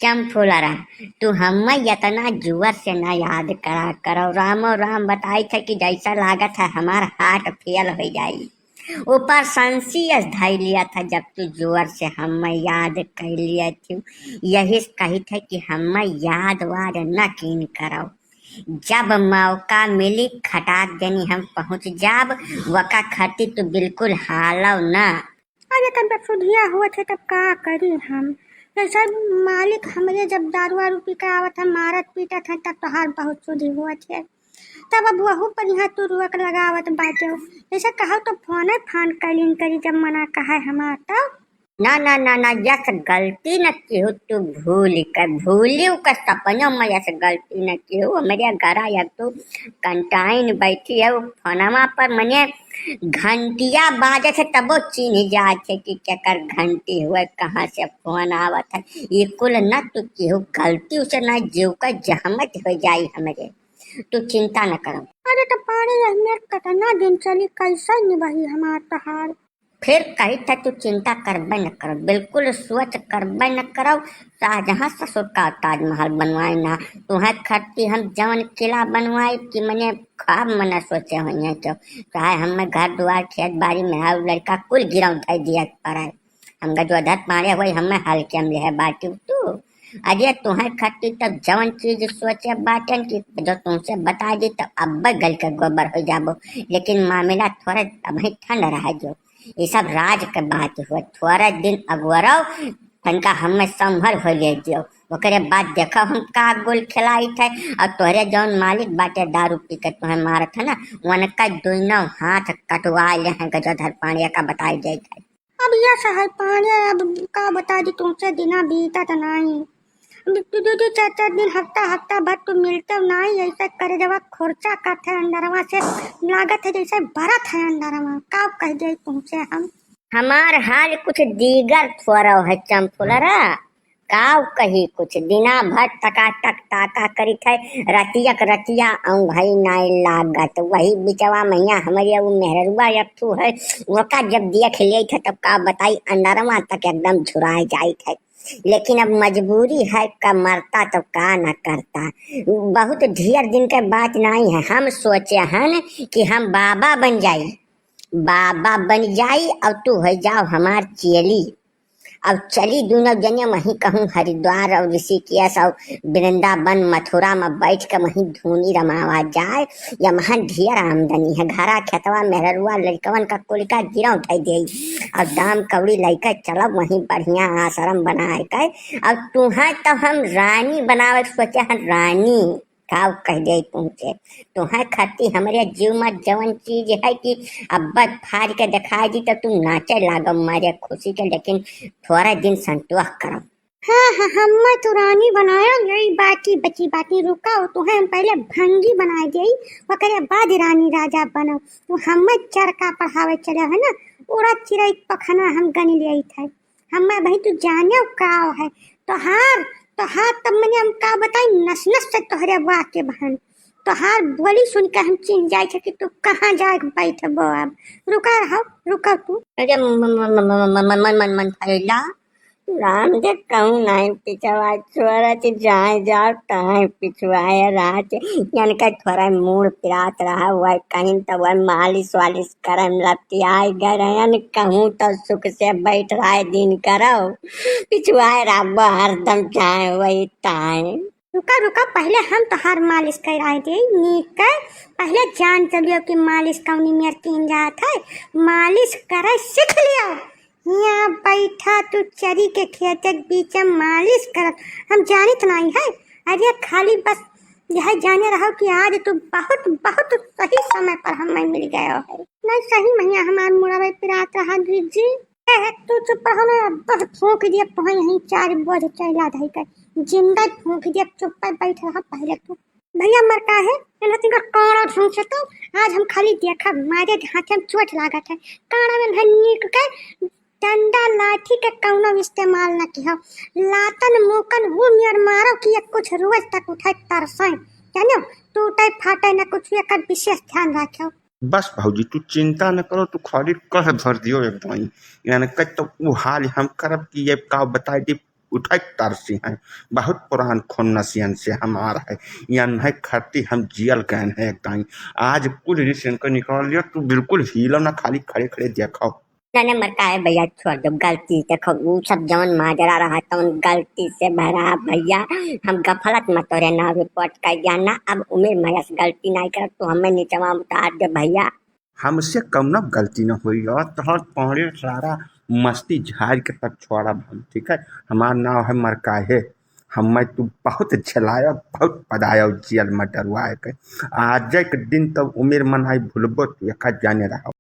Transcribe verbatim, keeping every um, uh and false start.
चंफुलरा, तू हम्मे इतना जोर से ना याद करा करो। रामो राम बताई थे कि जैसा लागत है हमार heart fail हो जाई। ऊपर संसियस धई लिया था जब तू जोर से हम्मे याद कर लिया थी। यही से कही थे कि हम्मे याद वाद न कीन करो। जब मौका मिली खटाक देनी हम पहुँच जाब, वका खातिर तू बिल्कुल हालव ना। अरे तब जब सुधिया हुआ थे तब का करी हम? जैसे मालिक हमरे जब दारू वारू पी के आवत है, मारत पीटत है, तब तोहार बहुत सुधी हुआ थे। तब अब वहू पर यहाँ तू रोक लगावत बाटे हो। जैसे कहो तो फोने फान कलिन करी जब मना कहे हमार तब। ना, ना, ना, ना, यस गलती न केहू तू भूल के, भूलियो के सपनों में यस गलती न केहू। हमरे घरा अब तू कंटाइन बैठी है, वो फोनवा पर मने घंटिया बाजे थे तबो चिन्ह जाए थे कि केकर घंटी हुए, कहाँ से फोन आवत है। ये कुल न तू केहू गलती उसे ना जीव का जहमत हो जाई हमरे। तू चिंता न करो। अरे तो पाड़े यही मेर कतना दिन चली, कैसे निभाई हमार तोहार? फिर कही था तू चिंता करबे न करो, बिल्कुल सोच करबे न करो। शाहजहाँ ससुर का ताजमहल बनवाए ना, तुम्हें खट्टी हम जवन किला बनवाए कि मने ख्वाब में न सोचे होइए क्यों। चाहे हमें घर दुआर खेत बाड़ी मेहरारू लड़का कुल गिरौं धई दिया पड़े। हम गजोधर पाड़े हुए हमें हल्के में लेहे बाटी तू। अरे तुम्हें खट्टी तब जवन चीज सोचे बाटन कि जो तुमसे बता दी तब अब्बे गल के गोबर हो जाबो। लेकिन मामला थोड़े अभी ठंड रह जो। ये सब राज के बात हुआ, थोड़ा दिन अगुवरव, तनका हमें संभल हो ले दियो। ओकरे बाद देखो हम का गोल खिलाई थे। और तोहरे जौन मालिक बाटे दारू पी के तुम्हें मारत है ना, उनका दोनों हाथ कटवा ले हैं गजोधर पांड्या का बताई जाए थे। अब यस है पांड्या, अब का बता दी तुमसे, दिना बीतत नाई। अब तू दो दो चार चार दिन, हफ्ता हफ्ता भर तू मिलते नाई, ऐसे करे जब खोरचा करत है अंदरवा से, लागत है जैसे बरत है अंदरवा। का कह दे तुमसे हम? हमार हाल कुछ दीगर थोरो है चंफुलरा, काव कही कुछ दिना भर टकाटक ताका करित है, रतिया क रतिया औंघई नाई लागत। वही बिचवा मैया हमरे वो मेहररुआ एक ठू है, ओका जब देख लेत है तब का बताई, अंदरवा तक एकदम झुराए जाइत है। लेकिन अब मजबूरी है, का मरता तो का न करता। बहुत ढेर दिन के बात नाई है, हम सोचे हन कि हम बाबा बन जाई, बाबा बन जाई और तू हो जाओ हमार चेली। अब चली दोनों जने वहीं कहूँ हरिद्वार और ऋषिकेश और वृंदावन मथुरा में बैठ के वहीं धूनी रमावा जाए। या वहाँ ढेर आमदनी है, घरा खेतवा मेहररुआ लड़कवन का कुल का गिरौं उठाई दे और दाम कौड़ी लेके चलब वहीं बढ़िया आश्रम बनाए के। और तुम्हें तो हम रानी बनावे के सोचे हैं, रानी। का कह दे तुमसे, तुम्हें खाती हमरे जीव में जवन चीज है कि अब्बे फाड़ के दिखाई दी तो तुम नाचे लागो मारे खुशी के, लेकिन थोड़ा दिन संतोष करो। हाँ, हाँ, हम्मे तो रानी बनाया गई, बाकी बची बाकी रुका, तुम्हें हम पहले भंगी बनाए गई, ओकरे बाद रानी राजा बनो। तो हम्मे चरका पढ़ावे चले है ना, उड़ा चिड़ै पखना हम गन ले आई थे। हम्मे भाई तू जाने का है, तोहार, तोहार तब मने हम का बताई, नस नस से तोहरे वाके बहन। तोहार बोली सुन के हम चिन्ह जाए थे कि तू कहाँ जाए के बैठबो। अब रुका रहो, रुका तू। अरे म-, म-, मन, मन, मन, मन, मन, मन फैला। राम दे कहूँ नाई पिछवा छोरा चे जाए जाओ ताए पिछवाए रात। यानी का थोड़ा मूड़ पिरात रहा हुआ है, कहीं तो वह मालिश वालिश करम लतियाए गए रहन, कहूँ तो सुख से बैठ रहा है दिन करो। पिछवाए रहा हरदम चाहे वही ताए। रुका, रुका, पहले हम तोहार मालिश कराए दे, नीक के। पहले जान चलियो कि मालिश कौनी मेर कीन जात है। मालिश करे सीख लियो। हियाँ बैठा तू चरी के खेते के बीच में मालिश करत, हम जानित नाई है। अरे खाली बस यह जाने रहो कि आज तू बहुत, बहुत सही समय पर हमें मिल गयो है। नहीं सही मैया हमार मुड़वे पिरात रहा दीदी। ए, तू चुप रहो ना, अब फूंक दिया तोहे यहीं चार बोझ चैला धई के। जिंदा फूंक दिया, चुप पर बैठ रहा पहले तू। भैया मर का है, इन्हें तिनका कौनो ढंग से तो आज हम खाली देखब, मारे हाथे में चोट लागत है। काना में है नीक के डंडा लाठी के कौनो इस्तेमाल न किहो। लातन मुकन वो मेर मारो कि ये कुछ रोज तक उठे तरसै। जानो, टूटे फाटे न कुछ, एकर विशेष ध्यान रखो। बस भौजी, तू चिंता न करो, तू खाली कह भर दियो एक दाई। यानी कह तो वो हाल हम करब कि ये का बताई दी, उठै के तरसी हैं। बहुत पुरान खून नसियन से हमार है, यन्है खातिर हम जियल गयन है एक दाई। आज कुल रिस इनका निकाल लिया, तू बिल्कुल हिलो ना, खाली खड़े खड़े देखो। ना, ना, मरकाहे भैया, छोड़ दो, गलती देखो, ऊ सब जौन माजरा रहा, तौन गलती से भरा भैया, हम गफलत में तोरे नाव रिपोर्ट कर दिया ना, अब उमिर मयस गलती नहीं करब, तू हमें नीचवा उतार दे भैया। हमसे कौनो गलती न होई, और तोहर पौड़े सारा मस्ती झाड़ के तब छोड़ब हम, ठीक है? हमार नाव है मरकाहे, हमें तू बहुत झेलायो, बहुत पदायो जेल में डरवाए के। आज के दिन तब उमिर मनाई भूलबो तू, एक जाने रहो।